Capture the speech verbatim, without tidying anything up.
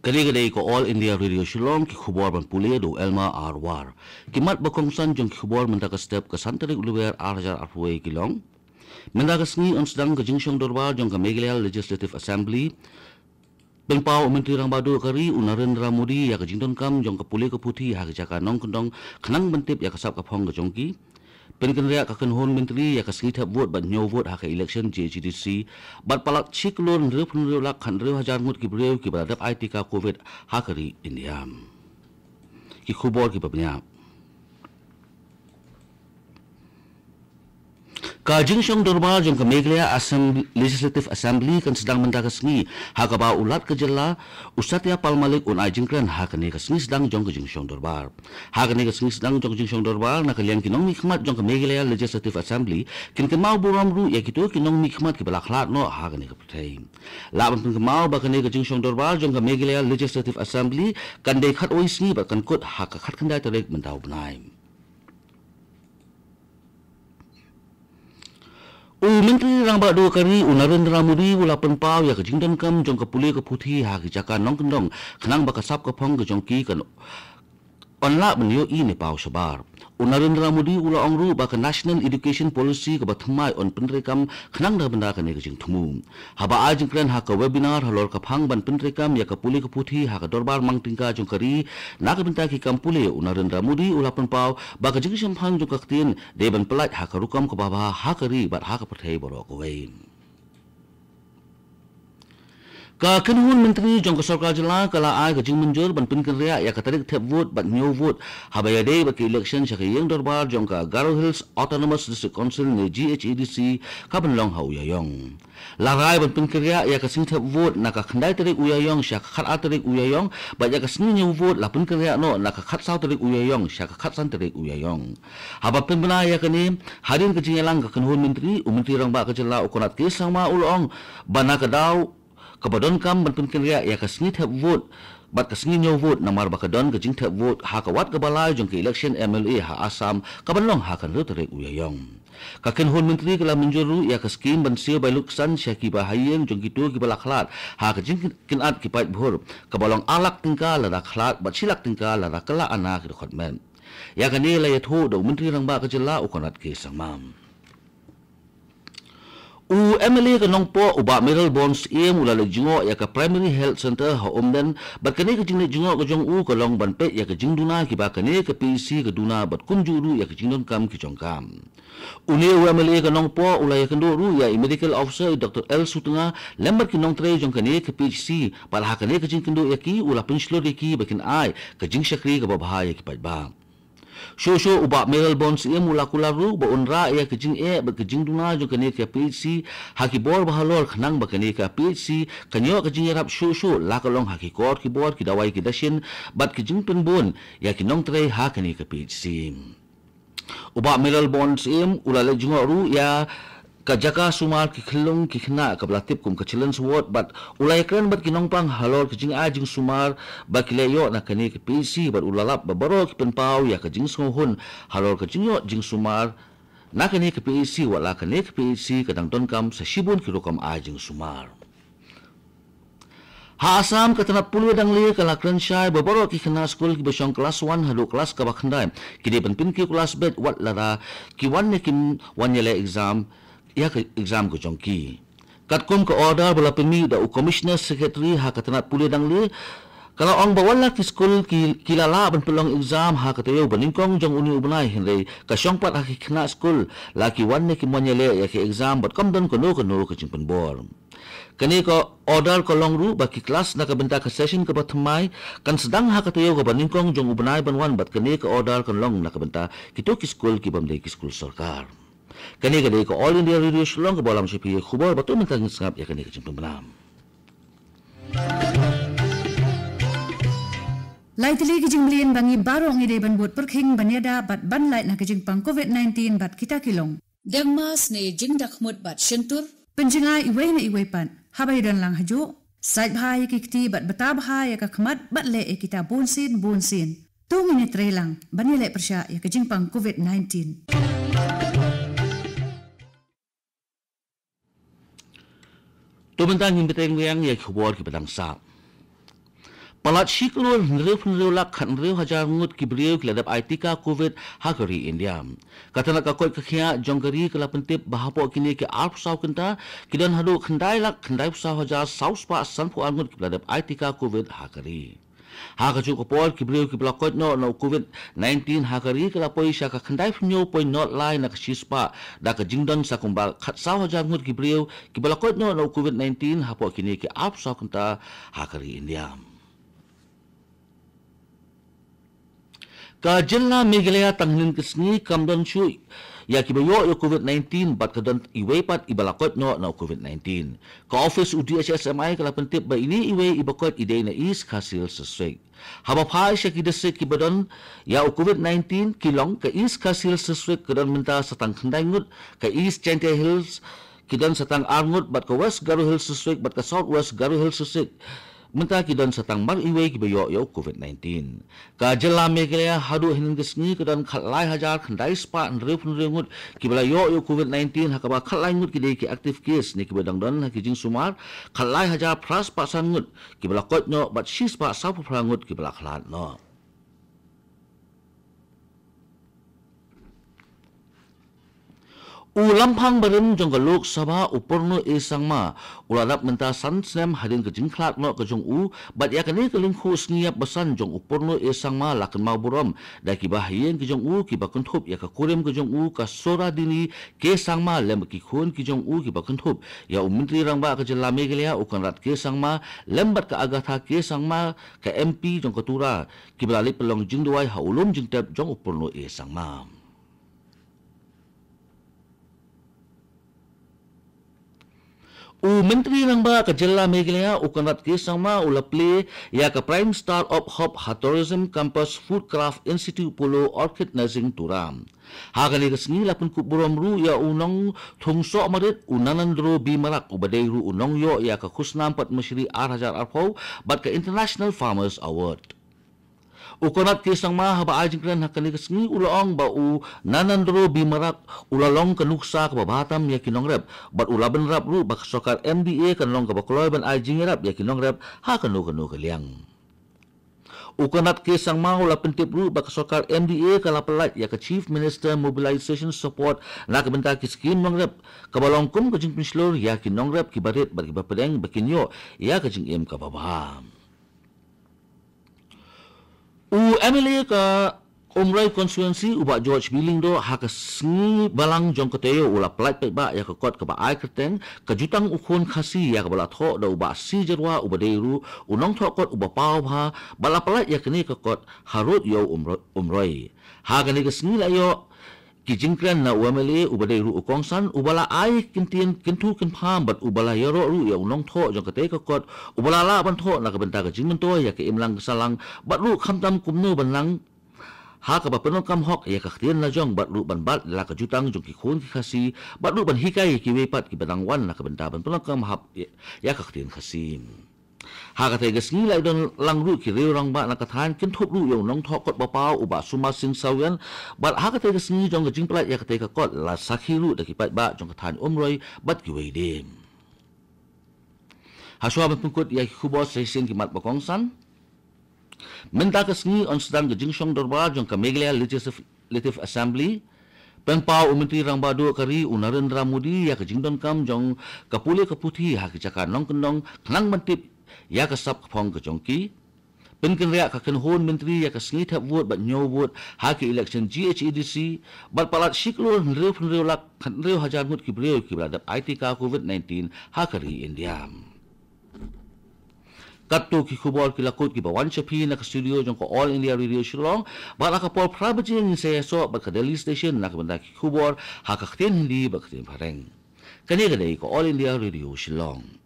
Kane ka dei ka All India Radio Shillong, ki khubor ban pule da u Elma Arwar. Ki mat ba kongsan jong ki khubor mynta ka step ka san tarik u Lber ar hajar arphew wei ki long. Mynta ka sngi yn sdang ka jingshong dorbar jong ka Meghalaya Legislative Assembly. Pynpaw u Myntri Rangbah Duh ka ri u Narendra Modi ïa ka jingdonkam jong ka pule ka puthi ha ka jaka nongkyndong khnang ban tip ïa ka sap ka phong ka jong ki. Pynkynriah ka kynhun myntri ïa ka sngi thep vote bad ñiew vote ha ka election J H A D C, bad palat shi klur hynriewphew hynriew lak khathynriew hajar ngut ki briew kiba la dep ai tika Covid ha ka ri India. Ki khubor kiba bniah. Ka jingshong dorbar jong ka Meghalaya Assembly, Legislative Assembly kan sdang mynta ka sngi, ha kaba u Lat ka jylla u Satya Pal Malik un ai jingkren ha kane ka sngi sdang jong ka jingshong dorbar. Ha kane ka sngi sdang jong ka jingshong dorbar, na ka liang ki nongmihkhmat jong ka Meghalaya Legislative Assembly kin kynmaw burom ruh ïa kito ki nongmihkhmat kiba la khlad noh ha kane ka pyrthei. Lah ban pynkynmaw ba kane ka jingshong dorbar jong ka Meghalaya Legislative Assembly kan dei khatwei sngi bad kan kut ha ka khatkhyndai tarik mynta u bnai. U Myntri Rangbah Duh ka ri u Narendra Modi u la pynpaw ïa ka jingdonkam jong ka pule ka puthi ha ki jaka nongkyndong khnang ba ka sap ka phong ka jong ki kan yn lah ban ïohi ne paw shabar. U Narendra Modi u la ong ruh ba ka National Education Policy kaba thymmai yn pyntreikam khnang na ka bynta kane ka jingthmu. Haba ai jingkren ha ka webinar halor ka phang ban pyntreikam ïa ka pule ka puthi ha ka dorbar mang tyngka jong ka ri na ka bynta ki kam pule, u Narendra Modi u la pynpaw ba ka jingshemphang jong ka ktien dei ban pyllait ha ka rukom kaba bha ha ka ri bad ha ka pyrthei baroh kawei. Ka kynhun myntri jong ka sorkar jylla ka la ai ka jingmynjur ban pynkynriah ïa ka tarik thep vote bad ñiew vote haba ïadei bad ka election sha ka ïing dorbar jong ka Garo Hills Autonomous District Council ne G H A D C kaban long ha u Ïaïong. La rai ban pynkynriah ïa ka sngi thep vote na ka khyndai tarik u Ïaïong sha ka khatar tarik u Ïaïong, bad ïa ka sngi ñiew vote la pynkynriah noh na ka khatsaw tarik u Ïaïong sha ka khatsan tarik u Ïaïong. Haba pynbna ïa kane, hadien ka jingïalang ka kynhun myntri, u Myntri Rangbah ka jylla u Conrad K Sangma u la ong ba na ka daw kaba donkam ban pynkynriah ïa ka sngi thep vote bad ka sngi ñiew vote namar ba ka don ka jingthep vote ha ka wat kaba lai jong ka election M L A ha Assam kaban long ha ka hynriew tarik u Ïaïong. Ka kynhun myntri ka la mynjur ruh ïa ka skim ban siew bai lutksan sha kiba ha ïing jong kito kiba la khlad ha ka jingkynad ki paidbah kaba long ar lak tyngka lada khlad bad shi lak tyngka lada kylla ana ki dkhot met. Ïa kane la ïathuh da u Myntri Rangbah ka jylla u Conrad K Sangma. U M L A ka Nongpoh u Bah Mayralborn Syiem u la leit jngoh ïa ka Primary Health Centre ha Umden, bad kane ka jingleit jngoh ka jong u ka long ban peit ïa ka jingduna kiba kane ka P H C ka duna bad kumjuh ruh ïa ka jingdonkam ki jong ka. Une u M L A ka Nongpoh u la ïakynduh ruh ïa i Medical Officer i Doctor L Sutnga lem bad ki nongtrei jong kane ka P H C, bad ha kane ka jingkynduh ïa ki u la pynshlur ïa ki ba kin ai ka jingshakri kaba bha ïa ki paidbah. Shuh shuh u Bah Mayralborn Syiem u la kular ruh ba un rah ïa ka jingeh bad ka jingduna jong kane ka P H C ha ki bor ba halor khnang ba kane ka P H C kan ïoh ka jingïarap shuh shuh la ka long ha ki kor ki bor, ki dawai, ki dashin bad ka jingpynbun ïa ki nongtrei ha kane ka P H C. U Bah Mayralborn Syiem u la leit jngoh ruh ïa ka jaka sumar ki khyllung ki khynnah kaba la tip kum ka Children's Ward bad u la ïakren bad ki nongpang halor ka jingai jingsumar ba ki la ïoh na kane ka P H C bad u la lap ba baroh ki pynpaw ïa ka jingsngewhun halor ka jingïoh jingsumar na kane ka P H C, wat la kane ka P H C ka dang donkam sa shibun ki rukom ai jingsumar. Ha Assam, ka tnat pule dang lieh ka la kren shai ba baroh ki khynnah skul kiba shong klas one haduh klas kaba khyndai ki dei ban pynkiew klas beit wat lada ki wan ne kim wan ïaleh exam ïa ka exam ka jong ki. Katkum ka order ba la pynmih da u Commissioner Secretary ha ka tnat pule dang lieh, ka la ong ba wat la ki skul ki, ki la lah ban pynlong exam ha ka taïew ba nyngkong jong une u bnai, hynrei ka shong pat ha ki khynnah skul la ki wan ne kim wan ïaleh ïa ka exam bad kam don kano kano ka jingpynbor. Kane ka order ka long ruh ba ki klas na ka bynta ka session kaba thymmai kan sdang ha ka taïew kaba nyngkong jong u bnai ban wan bad kane ka order kan long na ka bynta kito ki skul kibym dei ki skul sorkar. Kane ka dei ka All India Radio Shillong kaba lam sha phi ïa ki khubor bad to mynta ngin sngap ïa kane ka jingpynbna. Lai tylli ki jingmlien ba ngi baroh ngi dei ban bud pyrkhing ban ïada bad ban lait na ka jingpang Covid nineteen bad kita ki long: deng mask ne jingdakhmut bad shyntur. Pynjngai iwei na iwei pat haba ïadon lang hajuh. Sait bha ïa ki kti bad bata bha ïa ka khmat bad leh ïa kita bunsien bunsien. To ngin ïatrei lang ban ïaleh pyrshah ïa ka jingpang Covid nineteen. To mynta ngin bteng biang ïa ki khubor kiba dang sah. Palat shi klur hynriew phew hynriew lak khathynriew hajar ngut ki briew ki la dep ai tika Covid ha ka ri India. Ka tnat ka koit ka khiah jong ka ri ka la pyntip ba hapoh kine ki arphew saw kynta ki don haduh khyndai lak khyndai phew saw hajar saw spah sanphew ar ngut ki la dep ai tika Covid ha ka ri. Ha kajuh ka por ki briew ki ba la koit noh na u Covid nineteen ha ka ri ka la poi sha ka khyndai phew hynñiew point nod lai na ka shi spah da ka jingdon sa kumba khatsaw hajar ngut ki briew ki ba la koit noh na u Covid nineteen hapoh kine ki arphew saw kynta ha ka ri India. Ka jylla Meghalaya tang hynnin ka sngi kam don shuh ïa ki ba ïoh ïa u Covid nineteen bad ka don iwei pat i ba la koit noh na u Covid nineteen. Ka ophis u D H S M I ka la pyntip ba ine iwei i ba koit i dei na East Khasi Hills District. Haba phai sha ki district ki ba don ïa u Covid nineteen ki long ka East Khasi Hills District ka don mynta sa tang khyndai ngut, ka East Jaintia Hills ki don sa tang ar ngut bad ka West Garo Hills District bad ka South West Garo Hills District mynta ki don sa tang mar iwei ki ba ïoh ïa u Covid nineteen. Ka jylla Meghalaya haduh hynnin ka sngi ka don khatlai hajar khyndai spah hynriew phew hynriew ngut ki ba la ïoh ïa u Covid nineteen ha kaba khatlai ngut ki dei ki active case ne ki ba dang don ha ki jingsumar, khatlai hajar phra spah san ngut ki ba la koit noh bad shi spah saw phew phra ngut ki ba la khlad noh. U lamphang barim jong ka Lok Sabha u Purno A Sangma u la dap mynta san snem hadien ka jingkhlad noh ka jong u bad ïa kane ka lyngkhuh sngi ïap basan jong u Purno A Sangma la kynmaw burom da ki bahaïing ki jong u ki ba kynthup ïa ka kurim ka jong u ka Soradini K Sangma lem bad ki khun ki jong u ki ba kynthup ïa u Myntri Rangbah ka jylla Meghalaya u Conrad K Sangma lem bad ka Agatha K Sangma ka M P jong ka Tura ki ba la leit pynlong jingduwai ha u lum jingtep jong u Purno A Sangma. U Myntri Rangbah ka jylla Meghalaya u Conrad K Sangma u la plie ïa ka Prime Star of Hope ha Tourism Campus Foodcraft Institute Polo Orchid Nursing Tura. Ha kane ka sngi la pynkup burom ruh ïa u nongthung soh marit u Nanandro B Marak u ba dei ruh u nongïoh ïa ka khusnam Padma Shri ar hajar arphew bad ka International Farmers Award. U Conrad K Sangma haba ai jingkren ha kane ka sngi u la ong ba u Nanandro B Marak u la long ka nuksa ka ba bha tam ïa ki nongrep bad u la bynrap ruh ba ka sorkar M D A kan long ka ba kloi ban ai jingïarap ïa ki nongrep ha kano kano ka liang. U Conrad K Sangma u la pyntip ruh ba ka sorkar M D A ka la pyllait ïa ka Chief Minister Mobilization Support na ka bynta ki skim nongrep ka ba long kum ka jingpynshlur ïa ki nongrep ki ba rit bad ki ba pdeng ba kin ïoh ïa ka jingim ka ba bha. U M L A ka Umroi Constituency u Bah George B Lyngdoh ha ka sngi balang jong ka taïew u la pyllait paidbah ïa ka kot ka ba ai kyrteng ka Jutang u Khun Khasi ïa ka ba la thoh da u Bah C Jyrwa u ba dei ruh u nongthoh kot u ba paw bha bad la pyllait ïa kane ka kot harud ïa u Umro-, Umroi. Ha kane ka sngi la ïoh ki jingkren na u M L A u ba dei ruh u kongsan u ba la ai kyntien kynthu kynpham bad u ba la ïaroh ruh ïa u nongthoh jong katei ka kot u ba la lah ban thoh na ka bynta ka jingmyntoi ïa ka imlang ka sahlang bad ruh khamtam kumno ban nang ha ka ba pyndonkam hok ïa ka ktien la jong bad ruh ban bat la ka jutang jong ki khun ki Khasi bad ruh ban hikai ïa kiwei pat ki ba dang wan na ka bynta ban pyndonkam hok ïa, ïa ka ktien Khasi. Ha katei ka sngi la ïadon lang ruh ki riew rangbah na ka thaiñ kynthup ruh ïa u nongthoh kot ba paw u Bah Sumar Singh Sawian bad ha katei ka sngi jong ka jingpyllait ïa katei ka kot la sakhi ruh da ki paidbah jong ka thaiñ Umroi bad kiwei de. Hashwa ban pynkut ïa ki khubor sa shisien ki mat ba kongsan. Mynta ka sngi yn sdang ka jingshong dorbar jong ka Meghalaya Legislative Assembly. Pynpaw u Myntri Rangbah Duh ka ri u Narendra Modi ïa ka jingdonkam jong ka pule ka puthi ha ki jaka nongkyndong khnang ban tip ïa ka sap ka phong ka jong ki. Pynkynriah ka kynhun myntri ïa ka sngi thep vote bad ñiew vote ha ki election G H A D C bad palat shi klur hynriew phew hynriew lak khathynriew hajar ngut ki briew ki ba la dep ai tika Covid nineteen ha ka ri India. Katto ki khubor ki la kut ki ba wan sha phi na ka studio jong ka All India Radio Shillong bad ha ka por phra baje ngin sa ïasoh bad ka Delhi Station na ka bynta ki khubor ha ka ktien Hindi bad ka ktien Phareng. Kane ka dei ka All India Radio Shillong.